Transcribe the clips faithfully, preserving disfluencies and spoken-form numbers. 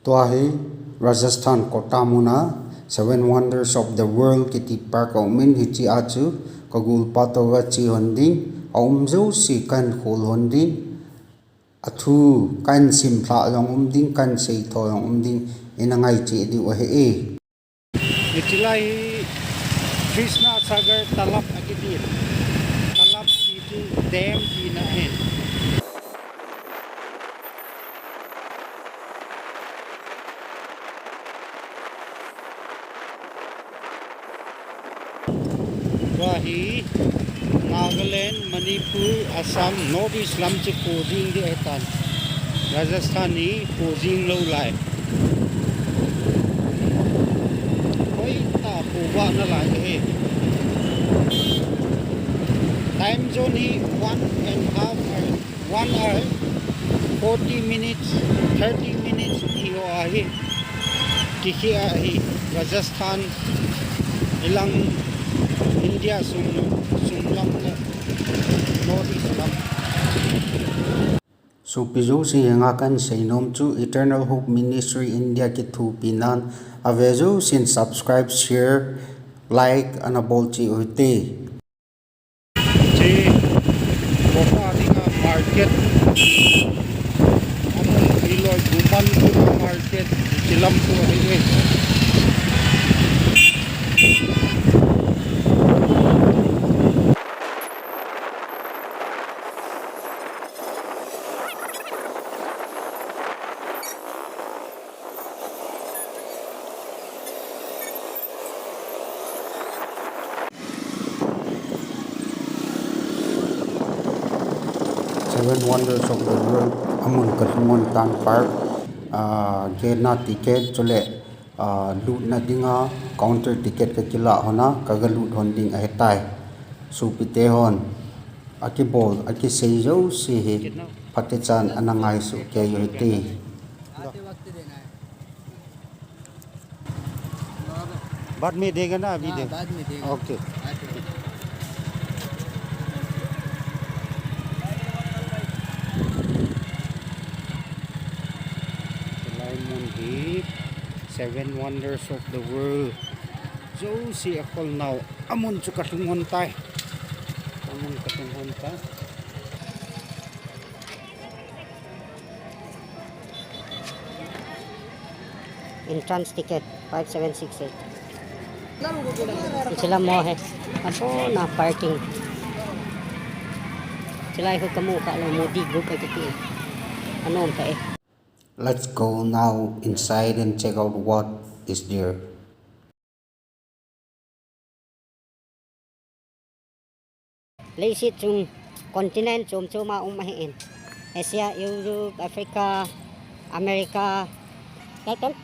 Tua hi Rajasthan Kota muna Seven Wonders of the World kiti park aumin, hichea chu kagolpa toh kache hon ding, aum jouse kahin khol hon ding, athu kahin simlhah jong um ding, kahin seitho jong um ding, ina ngaicheh diu ahi e. Hiche lai hi Krishna Sagar Talab akiti. Talab ti chu dam tina ahi. Tua hi Nagaland, Manipur, Assam, North East lam chu kho jing ding ahitan. Rajasthan hi kho jing lou lai. Hoitah a khovah nalai ahi. Time zone hi one and half hour, one hour, forty minutes, thirty minutes ti ho ahi. Kikhel ahi, Rajasthan, ilang India sung, sung lam le North East lam. Sopi jouse henga kahin seinom chu Eternal Hope Ministry India kithopinan, ave jousen subscribe, share, like ana bol cheh uhite. Hiche Kota dinga market. Amun hiloi Gumanpur market. Hiche lam chu ahi e. Seven Wonders of the World amun kalhung hon tan park, ah, gate na ticket chule, ah, lutna dinga counter ticket kakilah hon a, kaga lut hon ding ahitai. Sopite hon akibol, akisei jouse hi phatechan ana ngaisuh kei uhite. बाद में देगा ना, अभी हाँ, दे। बाद में देगा। OK। बाद में देगा। Lai mun hi Seven Wonders of the World. Jouse akhol nau amun chu kalhung hon tai. Amun kalhung hon tai. Entrance ticket five seven six eight. Hiche lam mo he. Apo na parking. Hiche lai ho kamu kha lou, Modi Group akiti. Anom kha e. Let's go now inside and check out what is there. Leiset chung continent chom chom a um ahi in. Asia, Europe, Africa, America. Kei pen?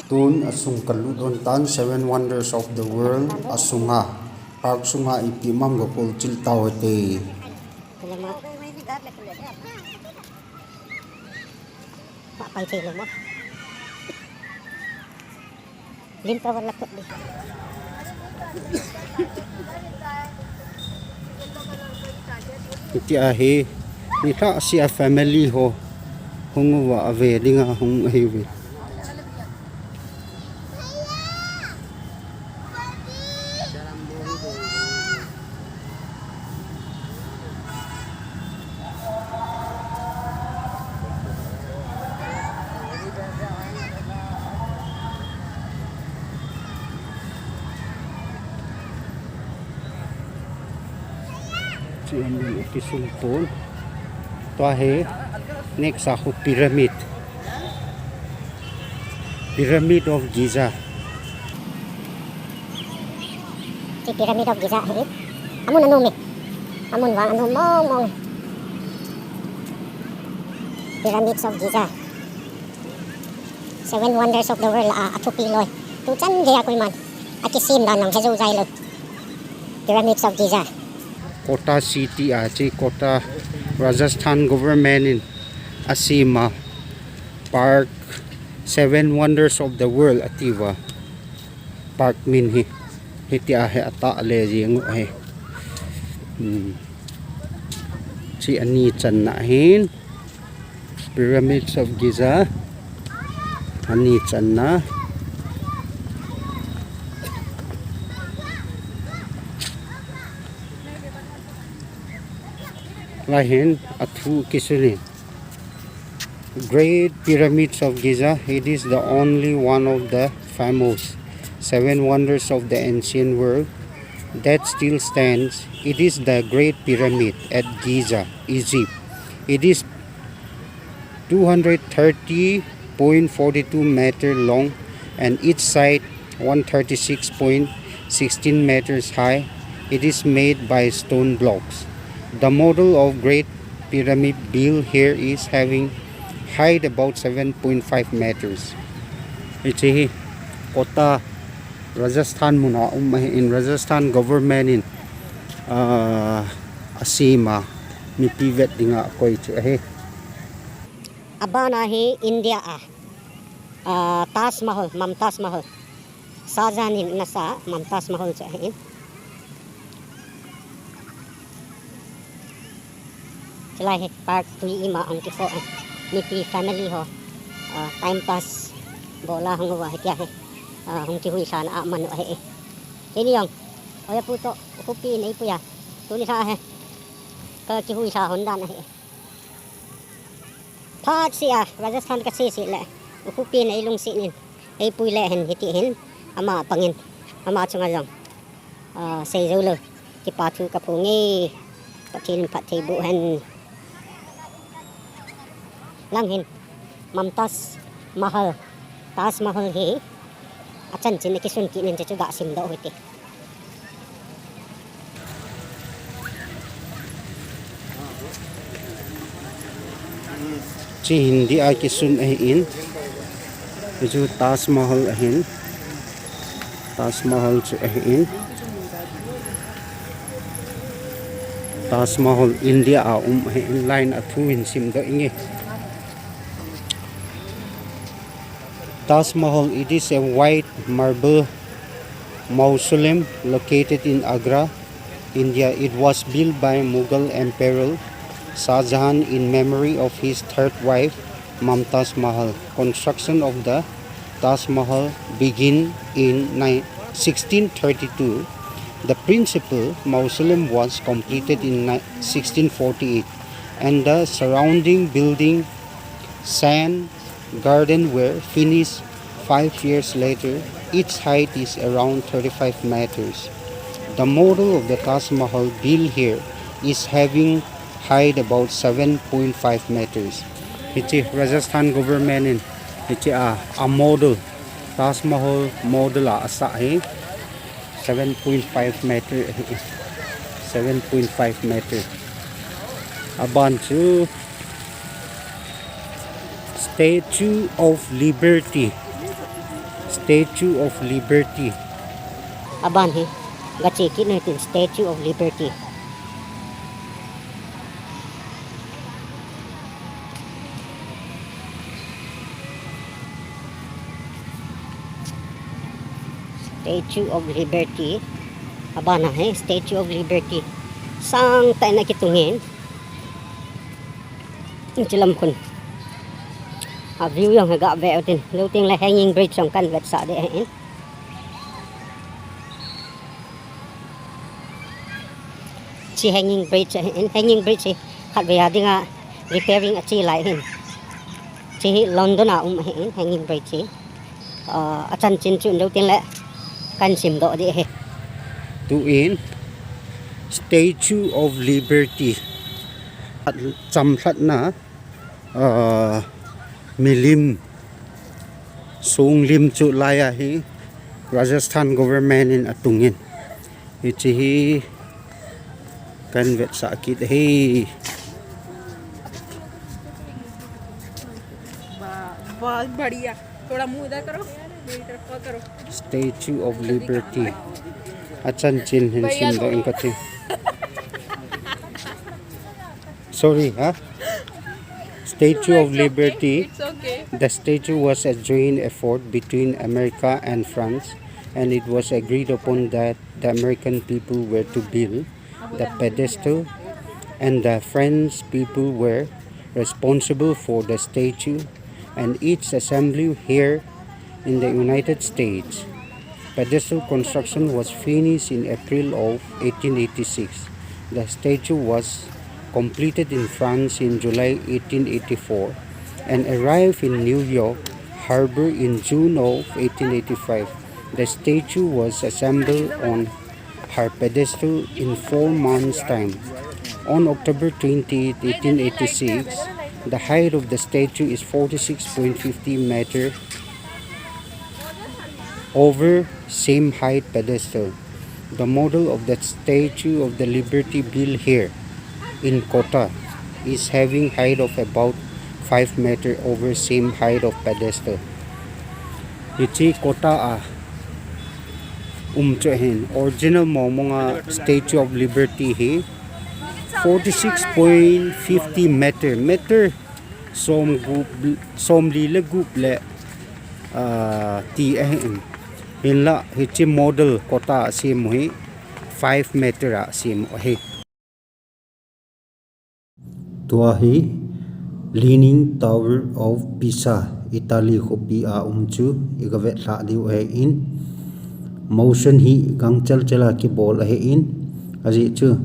Tun asung kalut hon tan, Seven Wonders of the World asunga. Park sunga ipi ham kakhol chil tau hite. Pai thei lou mo. Lim ka wala kut di. Hitia hi, nilhah sea family ho hung uva ave dinga hung ahiuve. Chu amin akisun pon. Tua hi next a khu pyramid. Pyramid of Giza. Chu Pyramid of Giza hi. Amun anom e. Amun vang anom mong mong e. Pyramids of Giza. Seven Wonders of the World a, athupi loi. Tuchan geiya koiman akisem dan jong hejou jai lou. Pyramids of Giza. Kota City a, chu Kota, Rajasthan government in asem a park, Seven Wonders of the World atiuva. Park min hi, hitia hi atah le jing u ahi. Hmm. Hiche ani channa hin Pyramids of Giza. Ani channa. Lai hin athu kisun in. Great Pyramids of Giza, it is the only one of the famous seven wonders of the ancient world that still stands. It is the Great Pyramid at Giza, Egypt. It is two hundred thirty point four two meter long, and each side one thirty-six point sixteen meters high. It is made by stone blocks. The model of Great Pyramid built here is having height about seven point five meters. Hiche hi Kota, Rajasthan muna um ahin, Rajasthan government in, ah, asema mipi vet dinga akoi chu ahi. Abana hi India a, ah, Taj Mahal, Mumtaz Mahal. Shah Jahan in anasa Mumtaz Mahal chu ahin. Chulai hi park tui ima hung kikhoh e. Mipi family ho, ah, time pass bola hung uva hitia hi, ah, hung kihuilhana aman u ahi. Keini jong, oya pu toh, khopi nei puiya. Tuni lha hi, ka kihuilha hon dan ahi. Phat sia, Rajasthan kasei seh le, khopi nei lungset in, ei pui le hin hiti hin, ama pangin, ama chunga jong. Ah, sei jou lou, kipa thu kaphong e, Pathen in phatthei boh hen. Lang hin, Mumtaz Mahal, Taj Mahal hi, achanchin akisun kit in chu ga simdoh u hite. Hiche India a kisun ahin. Hichu Taj Mahal ahin. Taj Mahal chu ahin. Taj Mahal India a um ahin. Line a thu hin simdoh inge. Taj Mahal, it is a white marble mausoleum located in Agra, India. It was built by Mughal Emperor Shah Jahan in memory of his third wife, Mumtaz Mahal. Construction of the Taj Mahal began in ni-, sixteen thirty-two. The principal mausoleum was completed in ni-, sixteen forty-eight, and the surrounding building, sand garden were finished five years later. Its height is around thirty-five meters. The model of the Taj Mahal built here is having height about seven point five meters. Hiche Rajasthan government in hiche a, a model, Taj Mahal model a asah hi seven point five meter ahi. Seven point five meter. Aban chu Statue of Liberty. Statue of Liberty. Aban hi, gache kit na hitin Statue of Liberty. Statue of Liberty. Abana hi, Statue of Liberty. Sang tah in akitungin. Hiche lam khun. A view jong hi gave utin. Jou teng le hanging bridge jong kan vetsah ding ahin. Hiche hanging bridge ahin. Hanging bridge hi khatvei a dinga repairing ache lai ahin. Hiche hi London a um ahin, hanging bridge hi. Ah, achanchin chu jou teng le kan simdoh ding ahi. Tuin Statue of Liberty. Chamlhatna, ah, milim, songlim chu laiya hi Rajasthan government in atungin. Hiche hi kan vetsah kit ahi. वाह, बहुत बढ़िया। थोड़ा मुंह इधर करो, मेरी तरफ और करो। Statue of Liberty. Achanchin hin simdoh inge kati. Sorry, ha? Statue of Liberty. It's okay. The statue was a joint effort between America and France, and it was agreed upon that the American people were to build the pedestal and the French people were responsible for the statue and its assembly here in the United States. Pedestal construction was finished in April of eighteen eighty-six. The statue was completed in France in July eighteen eighty-four and arrived in New York Harbor in June of eighteen eighty-five. The statue was assembled on her pedestal in four months' time. On October twentieth, eighteen eighty-six, the height of the statue is forty-six point fifty meter over same height pedestal. The model of the Statue of the Liberty built here in Kota is having height of about five meter over same height of pedestal. Hiche Kota a um chu hin original mong mong a Statue of Liberty hi forty-six point fifty meter, meter som gup, som li le gup le, ah, ti ahi in. Hinla hiche model Kota a sem u hi five meter a sem u ahi. Tua hi Leaning Tower of Pisa, Italy khopi a um chu i ga vet lha diu ahi in. Motion hi gangchel chel a kibol ahi in. Ajeh chu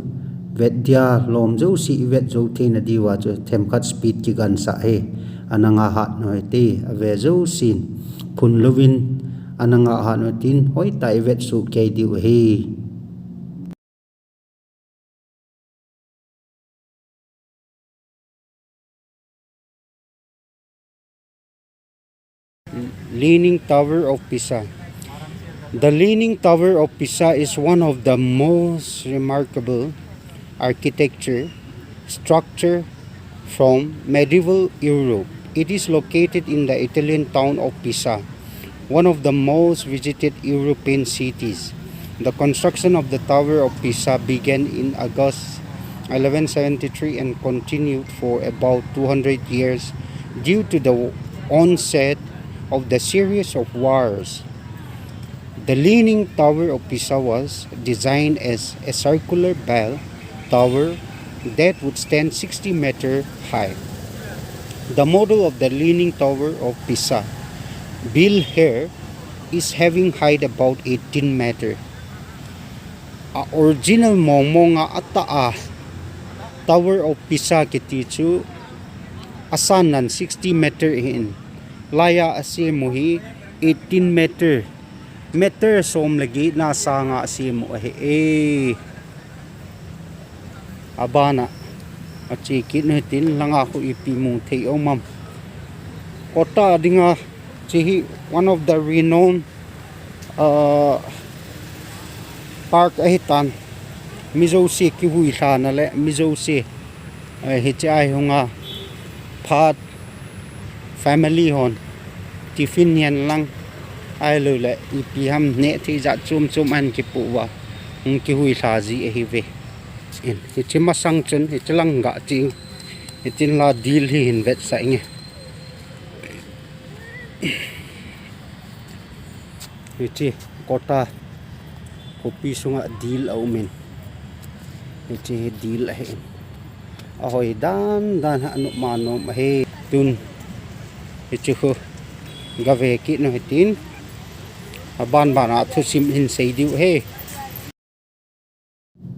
vet dia lom jouse i vet jou theina diu a chu themkhat speed kigansah hi. Ana ngah hat nau hite, a ve jousen phun louvin ana ngah hat nau hitin hoitah i vet soh kei diu ahi. Leaning Tower of Pisa. The Leaning Tower of Pisa is one of the most remarkable architecture structure from medieval Europe. It is located in the Italian town of Pisa, one of the most visited European cities. The construction of the Tower of Pisa began in August eleven seventy-three and continued for about two hundred years due to the onset of the series of wars. The Leaning Tower of Pisa was designed as a circular bell tower that would stand sixty meter high. The model of the Leaning Tower of Pisa, built here, is having height about eighteen meter. A original mong mong a atah a Tower of Pisa kiti chu asan nan sixty meter ahin, laiya asem u hi eighteen meter, meter som le get na sanga asem u ahi e. Abana ache kit nu hitin langa khu ipi mu thei um am. Kota dinga hiche hi one of the renowned, uh, park ahitan. Mi jouse kivui lhana le mi jouse, eh, hiche a hi hunga phat family hon tiffin hihen lang ahilouleh ipi ham neh thei jat chom chom ahin kipoh uva hung kivui lha ji ahiuve. In, hiche masang chun hiche lang ga ching, hitin la dil hi hin vetsah inge. Hiche Kota khopi sunga dil aumin, hiche hi dil ahin, ahoi dan dan a, anop ma nom ahi. Tun hiche khu gave kit nu hitin, aban ban a thusim hin sei diu ahi.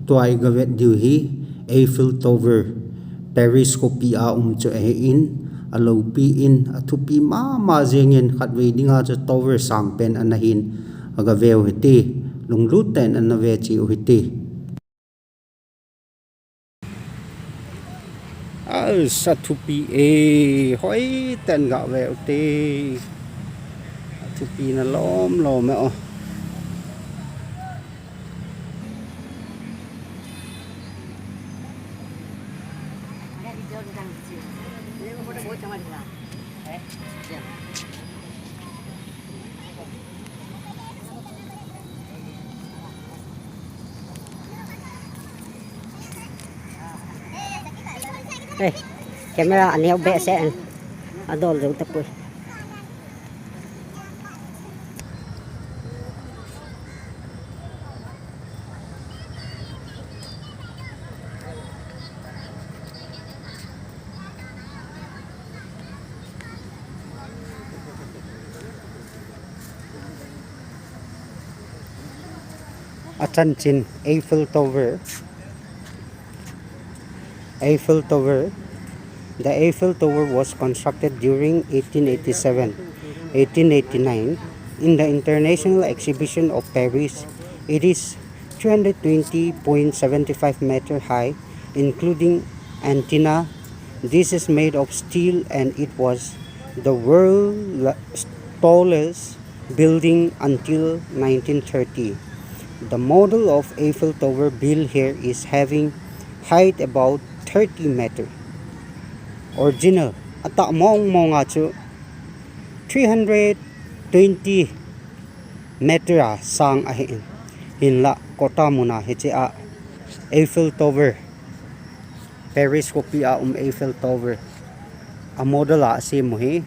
Tua i gavet diu hi Eiffel Tower, Paris khopi a um chu ahin, aloupi in, athupi mama jengin, khatvei dinga chu tower sangpen ana hin, agaveu hite, lunglut tah in ana ve cheh u hite. Asa thupi e, hoitah in gave u hite. Athupi na lom lom e o. Eh, camera aneo behseh in. Adol jou tapoi. Achanchin, Eiffel Tower. Eiffel Tower. The Eiffel Tower was constructed during eighteen eighty-seven, eighteen eighty-nine in the International Exhibition of Paris. It is three hundred twenty point seven five meter high, including antenna. This is made of steel and it was the world's tallest building until nineteen thirty. The model of Eiffel Tower built here is having height about thirty meter. Original, atah mong mong a chu three hundred twenty meter a sang ahi in. Hinlah kota muna hiche a Eiffel Tower, Paris khopi a um Eiffel Tower, a model a asem u hi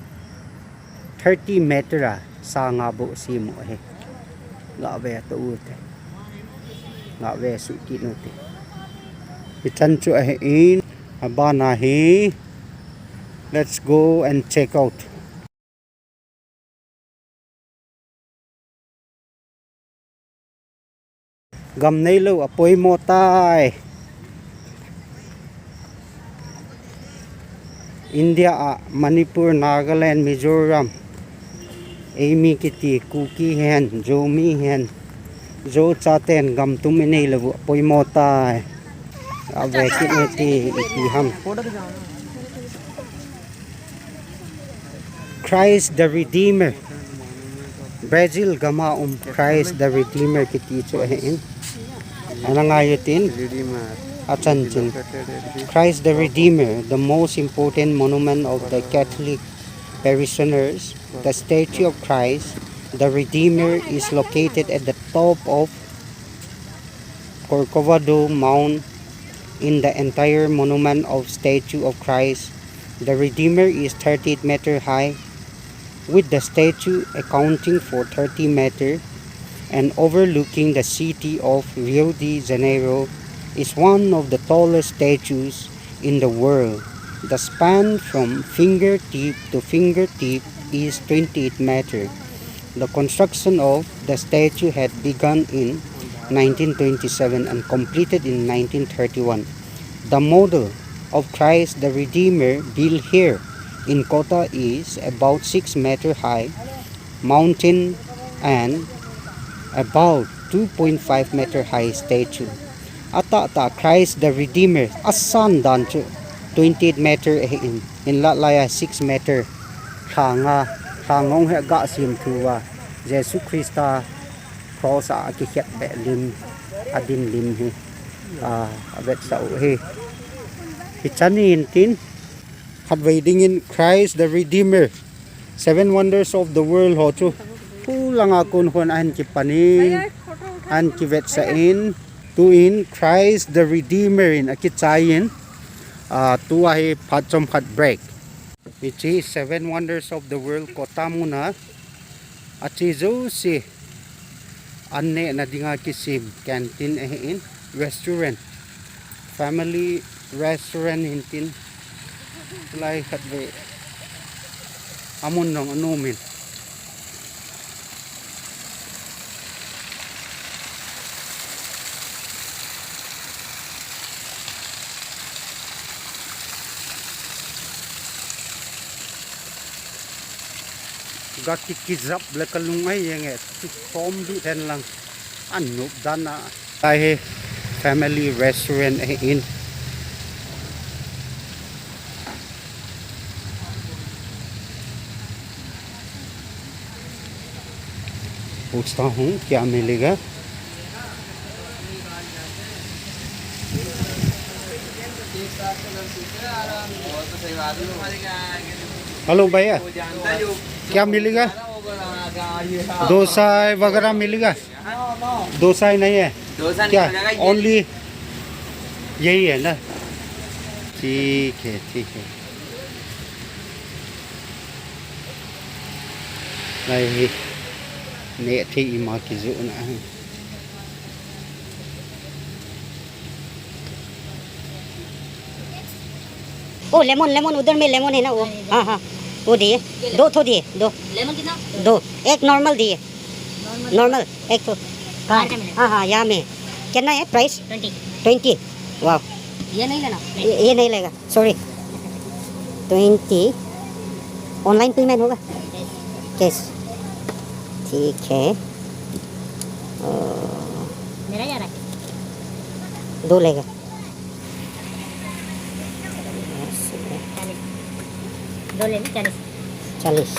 thirty meter a sang a bou asem u ahi. Gave to ute. Gave suh kit ute. Hichan chu ahi in, abana hi. Let's go and check out. Gam neilou apoimo tai. India a Manipur, Nagaland, Mizoram, eimi kiti Kuki hen, Zomi hen, Zo chaten gam tum inei lou apoimo tai. Ave kit ne ti ipi ham. Christ the Redeemer. Brazil gam a um Christ the Redeemer kiti chu ahi in. Ana ngai tin. Achanchin. Christ the Redeemer, the most important monument of the Catholic parishioners. The statue of Christ the Redeemer is located at the top of Corcovado Mount. In the entire monument of statue of Christ the Redeemer is thirty-eight meter high, with the statue accounting for thirty meter and overlooking the city of Rio de Janeiro, is one of the tallest statues in the world. The span from fingertip to fingertip is twenty-eight meter. The construction of the statue had begun in nineteen twenty-seven and completed in nineteen thirty-one. The model of Christ the Redeemer built here in Kota is about six meter high, mountain and about two point five meter high statue. Atah tah Christ the Redeemer asan dan chu twenty-eight meter ahi in, hinlah laiya six meter lhanga, lhang hung he ga sem thu a, Jesu Christa cross a akikhet beh lim, adin lim hi, a, avetsah u ahi. Hichan in tin, khatvei dingin Christ the Redeemer, Seven Wonders of the World ho chu, thu langa kon hon ahin kipan in, ahin kivetsah in, tuin Christ the Redeemer in akichai in, a, tua hi phat chomkhat break. Hiche Seven Wonders of the World Kota muna, ache jouse an nehna dinga kisem canteen ahi in, restaurant, family restaurant hin tin, lai khatvei amun jong anom in. Ga ki, kijap le kalung ai jeng e, kisom bit hen lang. Anop dan a. Lai hi family restaurant ahi in. पूछता हूँ क्या मिलेगा। हेलो भैया, क्या मिलेगा? डोसा वगैरह मिलेगा? डोसा ही नहीं है? डोसा नहीं क्या? मिलेगा, ये only यही है ना? ठीक है, ठीक है। Lai hi, neh thei ima kijoh na. ओ लेमन, लेमन उधर में लेमन है ना वो? हाँ, हाँ, वो दिए, दो ठो दिए, दो। लेमन कितना? दो। एक नॉर्मल दिए। नॉर्मल। नॉर्मल, एक ठो। हाँ, हाँ, यहाँ में। कितना है प्राइस? ट्वेंटी। ट्वेंटी। वाह। ये नहीं लेना। ये, ये नहीं लेगा, सॉरी। ट्वेंटी। ऑनलाइन पेमेंट होगा? कैश। ठीक है। अ, मेरा जा रहा है। दो लेगा। चालीस। दो ले लो, चालीस। चालीस।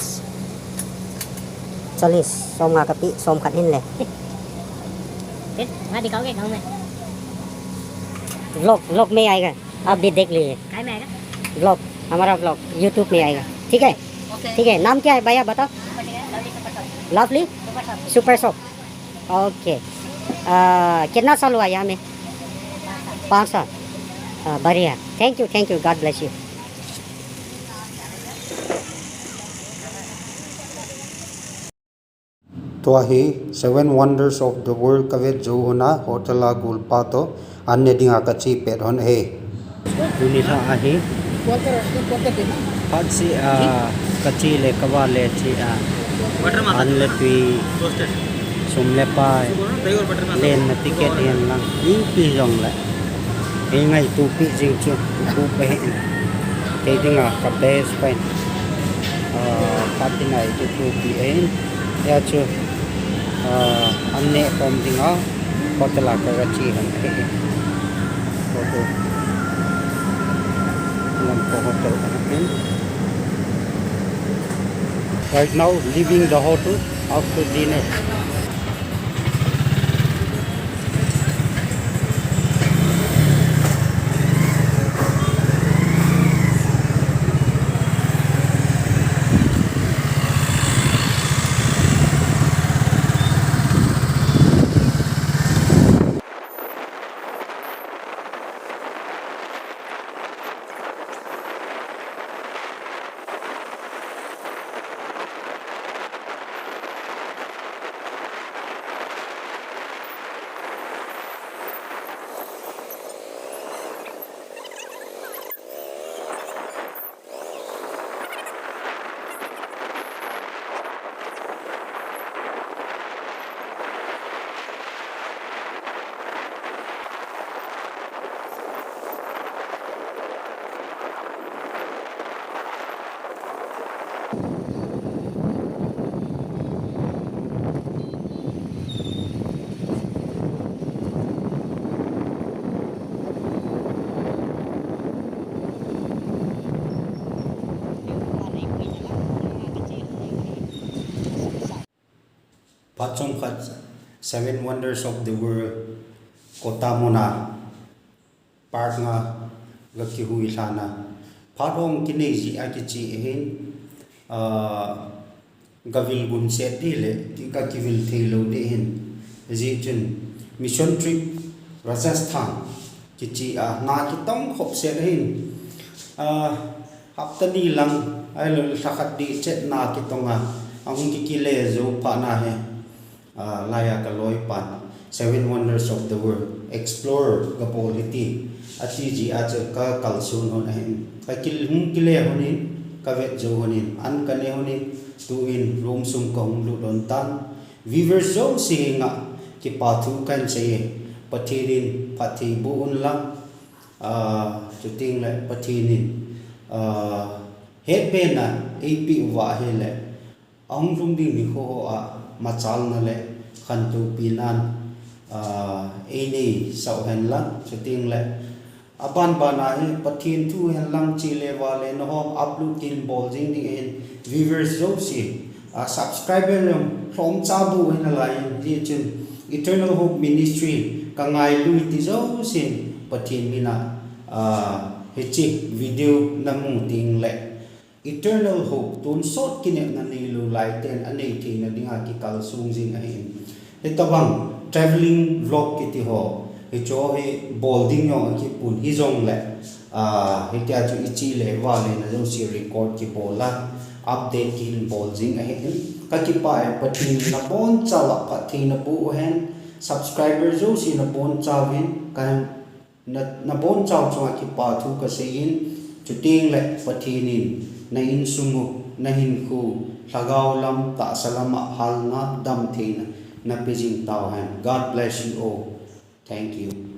चालीस, सौ का पी, सौ का नहीं ले। फिर वहाँ दिखाओगे गाँव में? व्लॉग, व्लॉग में आएगा, आप भी देख लीजिए। काय में आएगा? व्लॉग, हमारा व्लॉग YouTube में आएगा, ठीक है? ओके। ठीक है, नाम क्या है भैया, बताओ। Lovely super shop. Super shop. Okay. आ, कितना साल हुआ यहाँ में? पाँच साल। आ, बढ़िया। Thank you, thank you, God bless you। Tua hi Seven Wonders of the World kavet jou hon a, hotel a golpa to an ne dinga kache pet hon ahi. Tuni lha ahi. Phat seh a kache le kava le che a, an le tui, sum le pai, lenna ticket hen lang, ipi jong le. Ei ngaito pi jing chu, ipi pi. Kei dinga ka best friend. Ah, phat dinga i tupi ahin. Hia chu, ah, an neh khom dinga hotel a ka ga che hon ahi. Hotel. Lam ko hotel ahin. Right now, leaving the hotel after dinner. Phat chomkhat Seven Wonders of the World Kota muna park nga ga kihui lhana. Phat hung kinei ji a kiche ahin, ah, ga vil gun set di le, ki ka kivil thei lou di hin. Ji chun mission trip Rajasthan kiche a, na kitong khop set ahin. Ah, hapta ni lang, ahilou le lha khat di chet na kitong a, ahung kikile jou phat na hi. Ah, laiya ka loipan Seven Wonders of the World Explorer ga bol hite ati ji a chu ka kalson hon ahin. Ka kil hung kile hon in, ka vet jou hon in, an ka ne hon in, tuin room sung ka hung lut hon tan. Viewers jouse henga kipa thu kahin sei e. Pathen in phatthei boh un lang. Ah, chuteng le Pathen in, ah, hetbena eipeh uva ahile, ahung lhung ding nikho ho a machalna le khantoupina'n, ah, eineisah u hen lang, chuteng le aban ban a hi Pathen thu hen lang, che le va le nahom upload kin bol jing ding ahin, viewers jouse, ah, subscriber jong lhomcha boh u ahi nalai in, hijeh chun Eternal Hope Ministry ka ngailu ti jousen Pathen mina, ah, hiche video namu teng le Eternal Hope, tonsot kinepna neilou laiten anei theina dinga kikalsong jing ahin. Hitabang travelling vlog kiti ho, hicho hi bol ding jong akipun hijongle, ah, hitia chu iche le va le na jouse record kibol a, update kihin bol jing ahin. Ka kipah e, Pathen in nabonchauva phatthei naboh u hen, subscriber jouse nabonchauvin, ka Na, nabonchau chunga kipa thu kasei in, chuteng le Pathen in na insung u, na hinkho u, lhagao lam, tahsa lama halna, damtheina, napejing tauhen. God bless you all. Thank you.